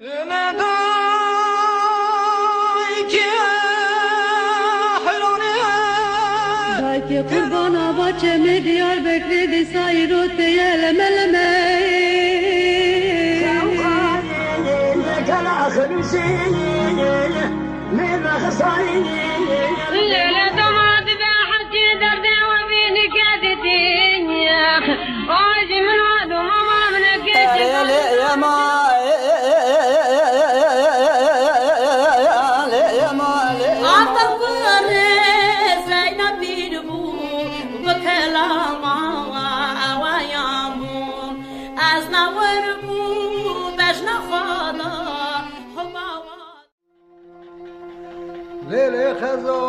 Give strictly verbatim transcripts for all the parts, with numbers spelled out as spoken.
Dayke qurbana va çemê Diyarbekirê dîsa îro tê ye leme leme. Lele doma dibe her çi derdê we bî nike didin. Ay jî min we doma ma min eke. Erê lê yema, lê yema, lê yema. Aqil kurê Zeynep pîr bû, bi kelama we ya bû. Ez ne wir bû, bejna xwe da, hoba we. Lê lê xezal,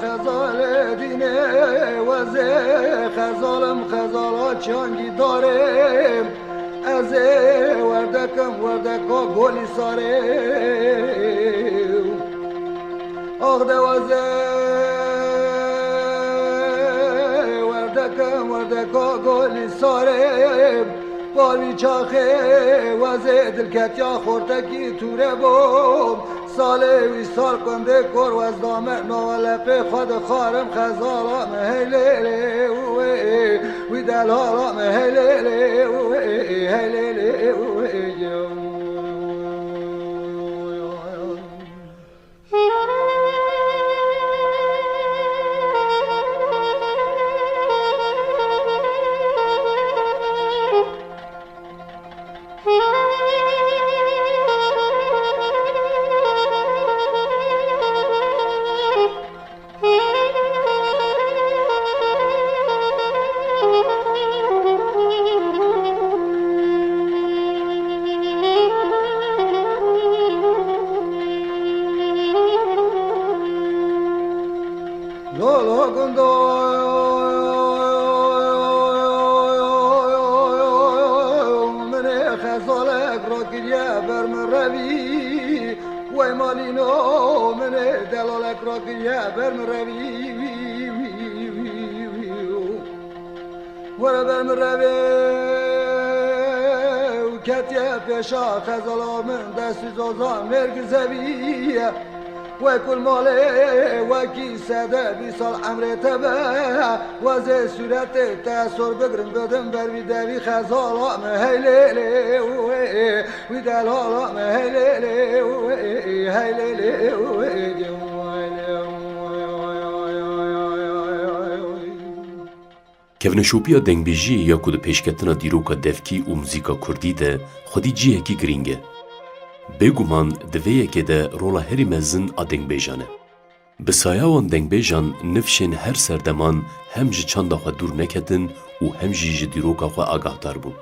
xezalê dînê wezê, xezalim xezala çangî darê, ez ê werdekim werdeka golî sarê. Ax de wezê werdekim werdeka golî sarê. Parî çaxê wezê dilketiya xortekî tûre bû. Salê wî sal qundê kor wez dame, nava lepê xwe dixwarim xezala min hey lê lê wê, wî delala min hey lê lê wê, hey lê lê wê. Lolo gundo, minê xezalek rakiriye ber min revî. Wey malîno, minê delalek rakiriye ber min revî. Were ber min revê û ketiye pêşa xezala min, dest û zozan mêrg zevî. Wekul malê wekî sede bîst sal emrê te be, wezê sûretê te sor bigrin bidim ber wî devî xezala min hey lê lê wê, wî delala min hey lê lê wê, hey lê lê wê. Kevneşopiya dengbêjiyê ya ku di pêşketina dîroka devkî û muzîka kurdî de xwedî cihekî girîng e. Bêguman di vê yekê de rola herî mezin a dengbêjan e. Bi saya wan dengbêjan nifşên her serdeman hem ji çanda xwe dûr neketin û hem jî ji dîroka xwe agahdar bûn.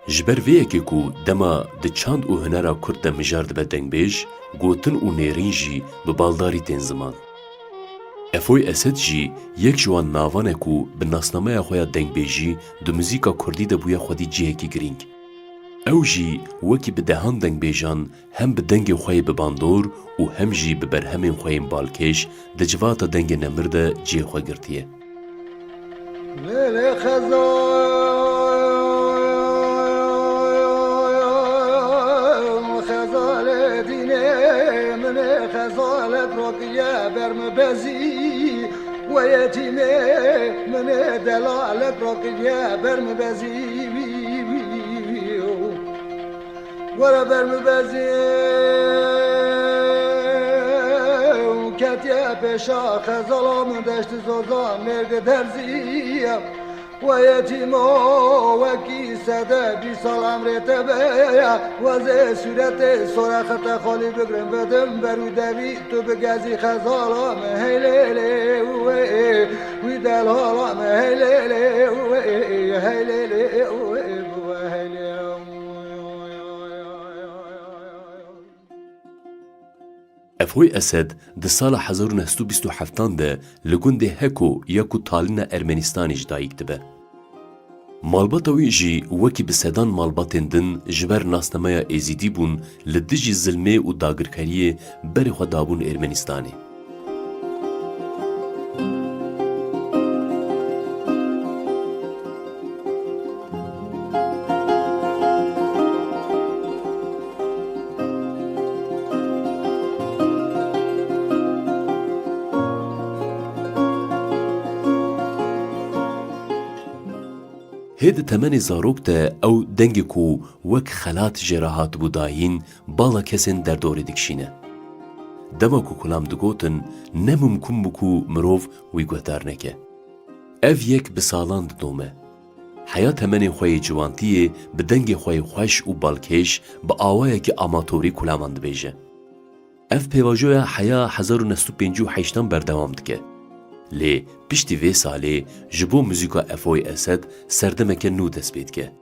Ji ber vê yekê ku dema di çand û hunera kurd de mijar dibe dengbêj, gotin û nêrîn jî bi baldarî tên ziman. Efoy Esed jî yek ji wan navan e ku bi nasnameya xwe ya dengbêjî di muzîka kurdî de bûye xwedî cihekî girîng. Ew jî wekî bi dehan dengbêjan hem bi dengê xwe yê bi bandor û hem jî bi berhemên xwe yên balkêş di civata dengê nemir de cihê xwe girtiye. Lê lê xezal, xezalê dînê min ê xezalek rakiriye ber min bezî. We yetîmê min ê delalek rakiriye ber min bezî. Were ber min bezî û ketiye pêşa xezala min, deşt û zozan mêrg derzî. We yetîmo, wekî sede bîst sal emrê te be, wezê sûretê sore xirte xalî bigrin bidim ber wî devî, tu bigezî xezala min hey lê lê wê, wî delala min hey lê lê wê, hey lê lê wê, bi we hey lê. Efoy Esed di sala hezar û neh sed û bîst û heftan de li gundê Heko ya ku talîna Ermenistanê ji dayik dibe. Malbata wî jî wekî bi sedan malbatên din ji ber nasnameya êzîdî bûn, li dijî zilmê û dagirkeriyê berê xwe dabûn Ermenistanê. Hê di temenê zarok de ew dengê ku wek xelat jê re hatibû dayîn, bala kesên derdorê dikişîne. Dema ku kulam digotin, ne mimkun bû ku mirov wî guhdar neke. Ev yek bi salan didome. Heya temenê xwe yê ciwantiyê bi dengê xwe yê xweş û balkêş, bi awayekî amatorî kulaman dibêje. Ev pêvajoya heya hezar û neh sed û pêncî û heştan berdewam dike. Lê piştî vê salê ji bo muzîka Efoyê Esed serdemeke nû dest pê dike.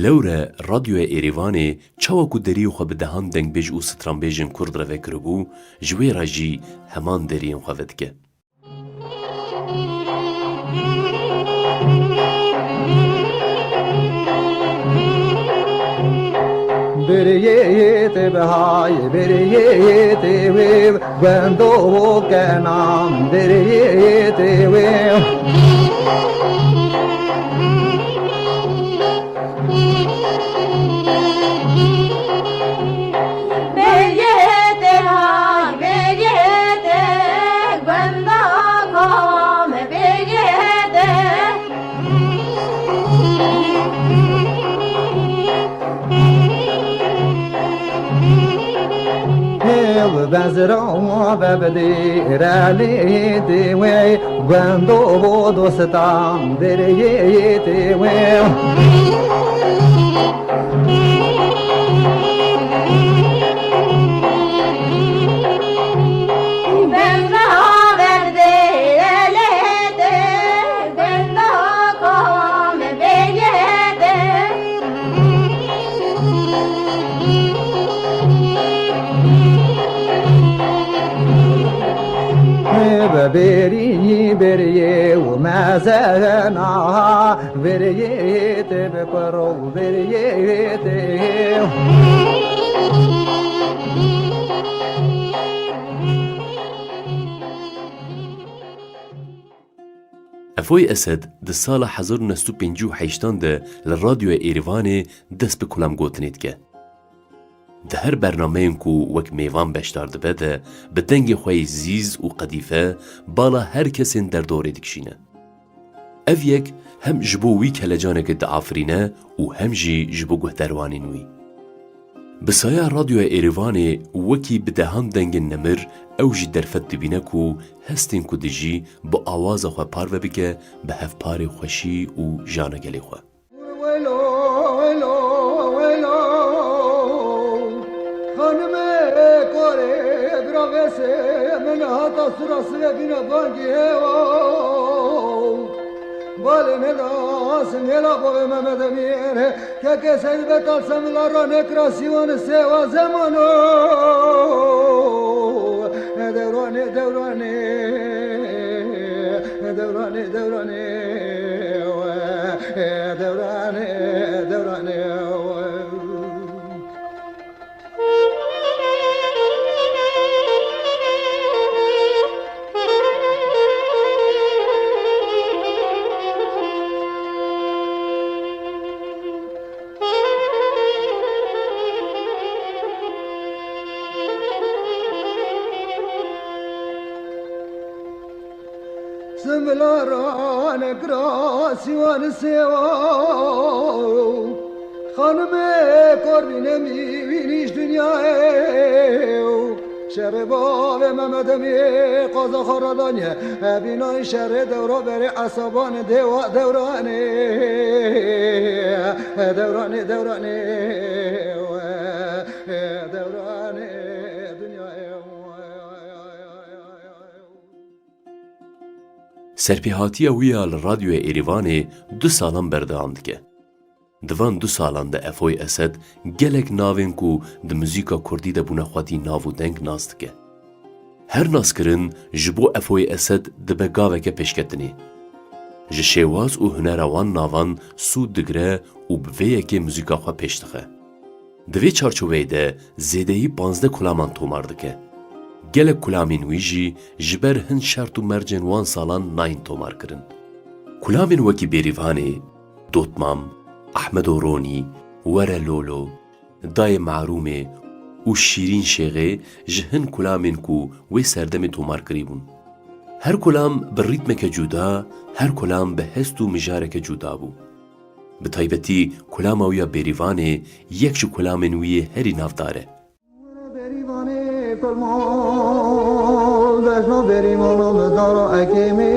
Lewre Radyoya Êrîvanê çawa ku deriyê xwe bi dehan dengbêj û stranbêjên kurd re vekiribû, ji wê re jî heman deriyên xwe vedike. Biriyê tê bihay, biriyê tê wê, wendo kenan, biriyê tê wê. Bêyê tê hay, bêyê tê, wenda kom, bêyê tê. Hêl bezra ve bidê relê tê wê, wendo bo dostan derê tê wê. Bêrî bêriyê û mezena, bêriyê tê bi kur û bêriyê tê. Efoyê Esed di sala hezar û neh sed û pêncî û heştan de li Radyoya Êrîvanê dest bi kulamgotinê dike. Di her bernameyên ku wek mêvan beşdar dibe de bi dengê xwe yê zîz û qedîfe bala her kesên derdorê dikişîne. Ev yek hem ji bo wî kelecanekê diafirîne û hem jî ji bo guhdarwanên wî. Bi saya Radyoya Êrîvanê wekî bi dehan dengên nemir ew jî derfet dibîne ku hestên ku dijî bi awaza xwe parve bike bi hevparê xweşî û jana gelê xwe. Welo, welo, welo. Xanime korê bira vese min hata sura sivê bîna bangî hewa. Balê neda singela bavê Mehmed Emîn. Keke Seyd Betal Semila ra nekira sîwan sêwa zemano. Dewranê, dewranê, dewranê, dewranê, dewranê, dewranê. Simlara nekra sîwan sêwa. Xanimê korî nemî vînîş dinyayê. Şerê bavê Mehmed Emî qaza xwe radaniye. Ebînay şerê dewra berê esaban dêwa dewranê. Dewranê, dewranê, dewranê dinyayê. Serpêhatiya wî ya li Radyoya Êrîvanê du salan berdewam dike. Di van du salan de Efoyê Esed gelek navên ku di muzîka kurdî de bûne xwedî nav û deng nas dike. Her naskirin ji bo Efoyê Esed dibe gaveke pêşketinê. Ji şêwaz û hunera wan navan sûd digire û bi vê yekê muzîka xwe pêş dixe. Di vê çarçoveyê de zêdeyî panzdeh kulaman tomar dike. Gelek kulamên wî jî ji ber hin şert û mercên wan salan nayên tomarkirin. Kulamên wekî Bêrîvanê, Dotmam, Ehmedo Ronî, Were Lolo, Dayê Marûmê û Şîrîn Şêxê ji hin kulamên ku wê serdemê tomar kirîbûn. Her kulam bi rîtmeke cuda, her kulam bi hest û mijareke cuda bû. Bi taybetî kulama wî ya Bêrîvanê yek ji kulamên wî yê herî navdar e. Bêrîvanê kurmol, bejna Bêrîvana min dara ekê me.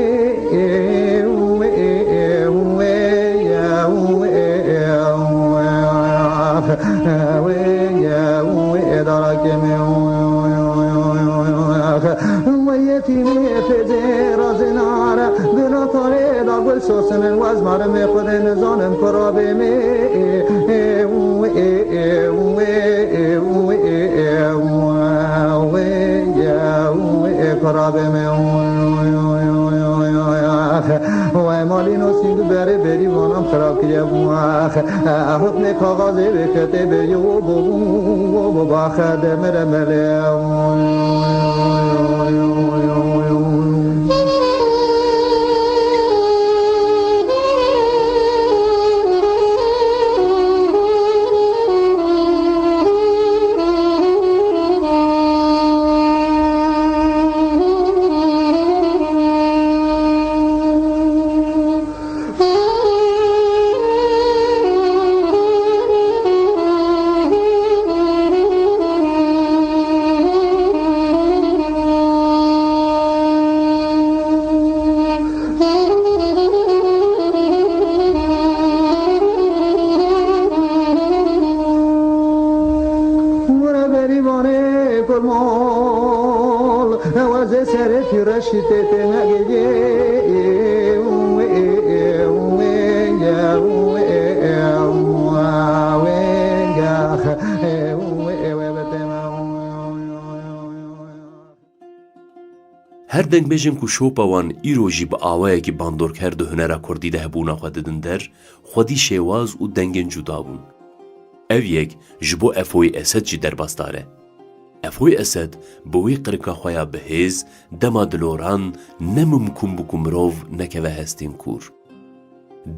Wê yetîmê pêzê razê nare, bina tarê da gul sosinin wez marimê xwedê nizanim kurabê me. Kurabê me. Wê malî nosî du berê berî vanam xirab kiriye bû. Hukmê kaxazê wê ketê berî wo bo bo bo baxe demire melê. Were berîvanê kurmol, ew ez ê serê pîreşî tê tê negê. Her dengbêjên ku şopa wan îro jî bi awayekî bandorker di hunera kurdî de hebûna xwe didin der, xwedî şêwaz û dengên cuda bûn. Ev yek ji bo Efoyê Esed jî derbasdar e. Efoyê Esed bi wê qirika xwe ya bi hêz, dema diloran ne mimkûn bû ku mirov nekeve hestên kûr.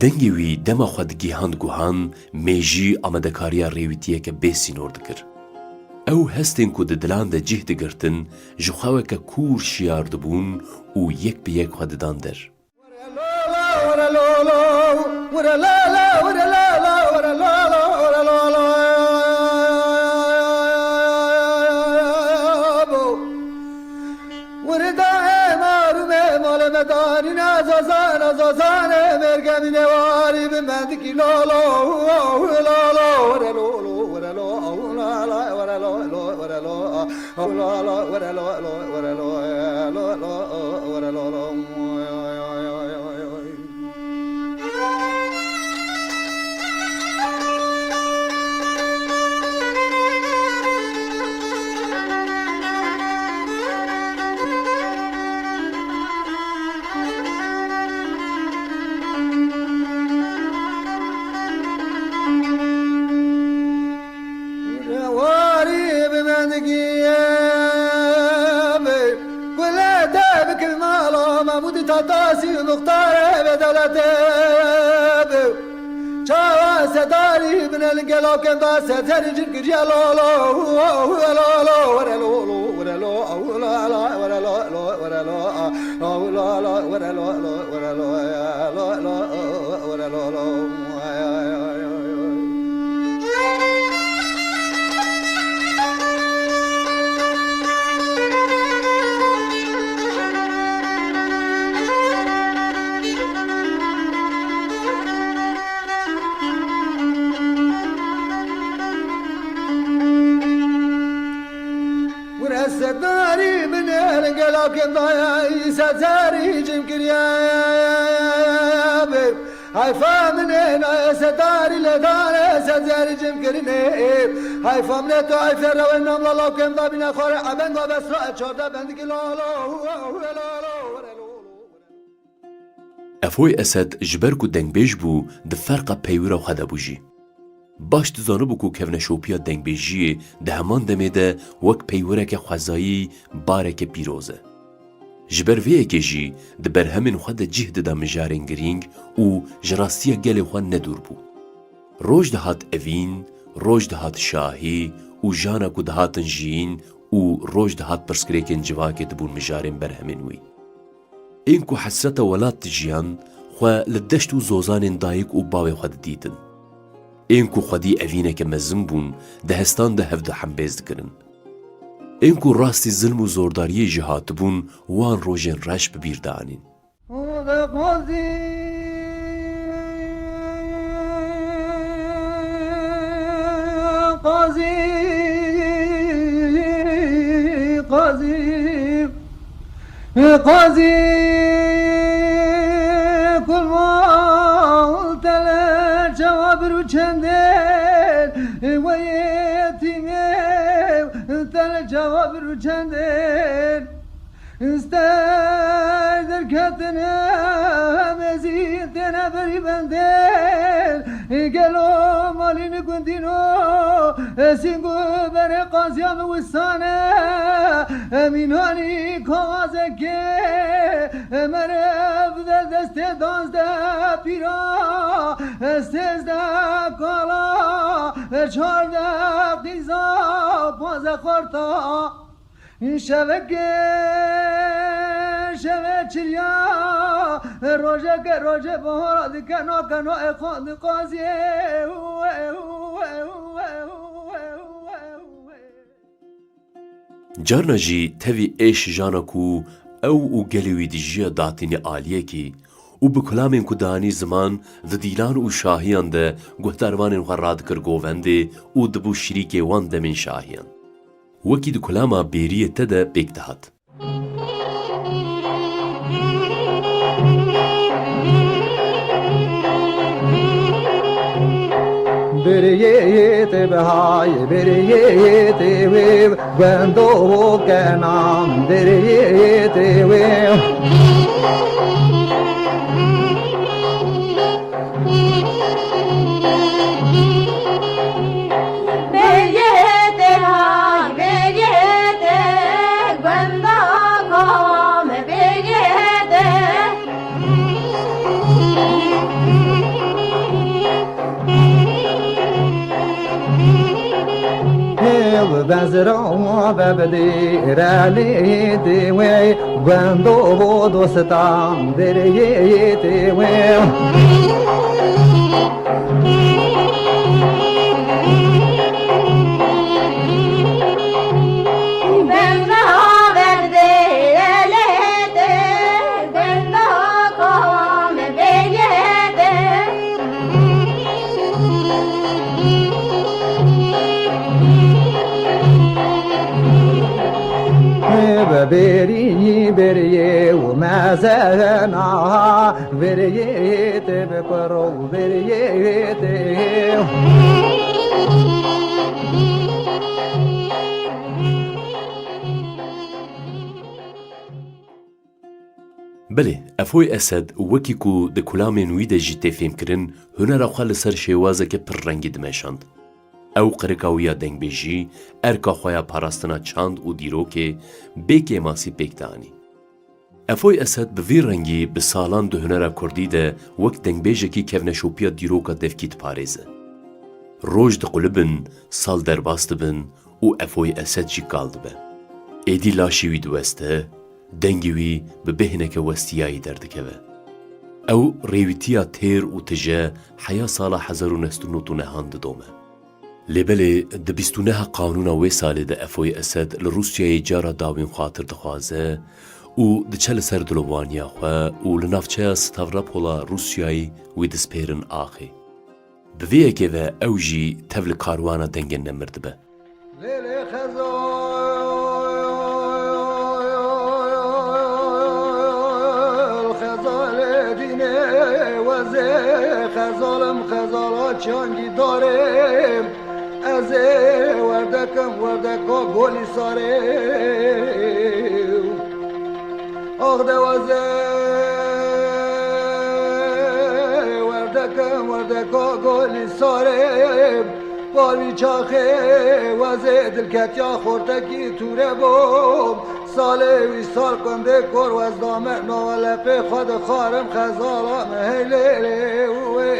Dengê wî dema xwe digihand guhan, mêjî amadekariya rêwîtiyeke bê sînor dikir. Ew hestên ku di dilan de cih digirtin, ji xwe weke kûr şiyar dibûn û yek bi yek xwe didan der. Wirda ê mar û mê malê me danîne zazan, zazanê mêrgemînê warî bi mendikî lo lo, lo lo, were lo lo, were lo, lo lo, were lo, lo, were lo, lo lo, were lo, lo, were lo, lo lo, were lo, lo. Warî bi mendikî bi. Gulê te bikir mala Mahmûdî Tatasî muxtarê bedewletê bi. Çawa sedarî binel gelo kenda sezer cin kiriye lo lo, lo lo, were lo lo, were lo, lo lo, were lo, lo, were lo, lo, were lo, lo lo, were lo, lo, were lo, lo lo, were lo, lo. Were sedarî binêr gela kendaya îse zerî cim kiriye. Heyfa min ê nayê sedarî lê danê se zerî cim kirinê. Heyfa min ê tu heyfê rewê namla lawkêm dabîne xwarê ebeng wa besra e çardeh bendikî la la hu hu la la. Efoyê Esed ji ber ku dengbêj bû, di ferqa peywira xwe de bû jî. Baş dizanibû ku kevneşopiya dengbêjiyê di heman demê de wek peywireke xwezayî bareke pîroz e. Ji ber vê yekê jî di berhemên xwe de cih dida mijarên girîng û ji rastiya gelê xwe ne dûr bû. Roj dihat evîn, roj dihat şahî û jana ku dihatin jiyîn û roj dihat pirsgirêkên civakê dibûn mijarên berhemên wî. Ên ku hesreta welat dijiyan, xwe li deşt û zozanên dayik û bavê xwe didîtin. Ên ku xwedî evîneke mezin bûn, di hestan de hev dihembêz dikirin. Ên ku rastî zilm û zordariyê jî hatibûn, wan rojên reş bi bîr dianîn. Qazî, qazî, qazî, qazî, kurban tele çawa bir û çendên, we yetîmê tele çawa bir û çendên. Stey derketine, mezî têne berî bendên. Gelo malî ni gundîno, sîngu berê qaziya mi wisane. Emînanî kawazekê, merev de destê danzde pîra, sêzde kala, çarde qîza, panze xorta. Şeveke şeve çiliya, rojeke roje bahara dike, nakeno ê xwe di qaziyê. Carna jî tevî êş jana ku ew û gelê wî dijiya datîne aliyekî û bi kulamên ku dianî ziman, di dîlan û şahiyan de guhdarvanên xwe radikir govendê û dibû şirîkê wan demên şahiyan. Wekî di kulama Bêriyê te de pêk dihat. Beriyê tê bihay, beriyê tê wê, guendo kenan, beriyê tê wê. Bêyê tê hay, bêyê tê, guenda kom, bêyê tê. Hêl bezra ve bidê, relê tê wê, guendo bo dostan, deriyê tê wê. Bi bêrî bêriyê û mezena, bêriyê tê bi kur û bêriyê tê. Belê, Efoy Esed, wekî ku di kulamên wî de jî tê fêmkirin, hunera xwe li ser şêwazeke pir rengî dimeşand. Ew qirika wî ya dengbêjî, erka xwe ya parastina çand û dîrokê bê kêmasî pêk dianî. Efoy Esed bi vî rengî bi salan di hunera kurdî de wek dengbêjekî kevneşopiya dîroka devkî diparêze. Roj diqulibin, sal derbas dibin û Efoy Esed jî kal dibe. Êdî laşê wî diweste, dengê wî bi bêhneke westiyayî derdikeve. Ew rêwîtiya têr û tije heya sala hezar û neh sed û nod û nehan didome. Lê belê di bîst û neh Qanûna wê salê de Efoy Esed li Rûsyayê cara dawîn xatir dixwaze û diçe li ser dilovaniya xwe û li navçeya Stavropola Rûsyayê wî dispêrin axê. Bi vê yekê ve ew jî tev li karwana dengên nemir dibe. Lêlê xezal, xezalê dînê wezê, xezalim xezala çangî darê, ez ê werdekim werdeka golî sarê. Ax de weze werdeke, werdeka golî sarê, bavî çaxê wezê dilketiya xortekî tûre bû. Salê wî sal kundê kor wez dame, nava lepê xwe dixwarim xezala me hey lê lê wê,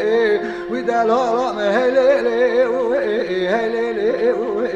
wî delala me hey lê lê wê, hey lê lê wê.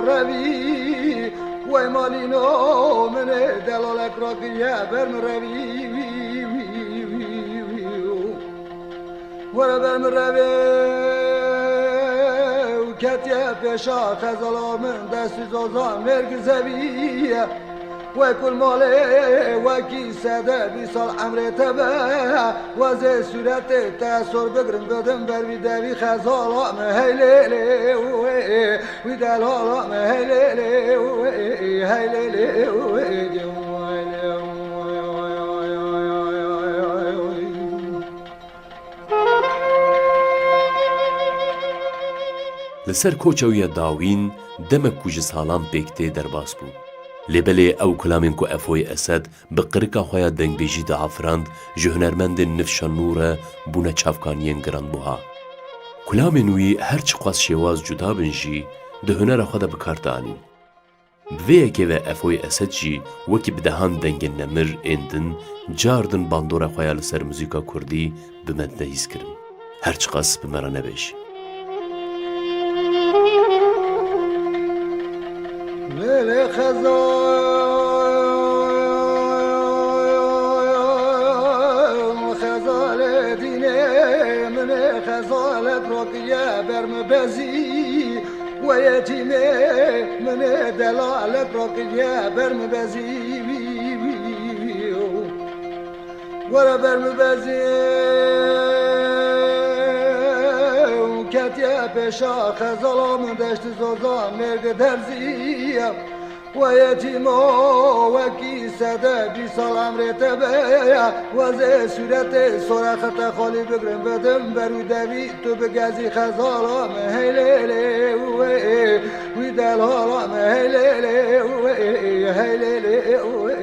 Revî, wey malîno min ê delalek rakiriye ber min revî. Were ber min revê û ketiye pêşa xezala min destî zozan mêrgi zevî. Wekul malê wekî sede bîst sal emrê te be. Wezê sûretê te sor bigrin bidim ber vî devî xezala min hey lê lê wê. Wî delala me hey lê lê wê, hey lê lê wê, hey lê wê. Li ser koça wî ya dawîn demek ku ji salan pêk tê derbas bû. Lê belê ew kulamên ku Efoyê Esed bi qirika xwe ya dengbêjî diafirand, ji hunermendên nifşa nû re bûne çavkaniyên giranbuha. Kulamên wî her çiqas şêwaz cuda bin jî, di hunera xwe de bi kar dianîn. Bi vê yekê ve Efoyê Esed jî wekî bi dehan dengên nemir ên din, car din bandora xwe ya li ser muzîka kurdî bi me dide hîs kirin. Her çiqas bi me re nebêj. Lê lê xezal, xezalê dînê min ê xezalek rakiriye ber min bezî. We yetîmê min ê delalek rakiriye ber min bezî. Were ber min bezî û ketiye pêşa xezala min deşti zozan mêrgi derziye. We yetîmo wekî sede bîst sal emrê te be. Wezê sûretê sore xirte xalî bigrin bidim ber wî devî tu bigezî xezala min hey lê lê wê. Wî delala min hey lê lê wê, hey lê lê wê.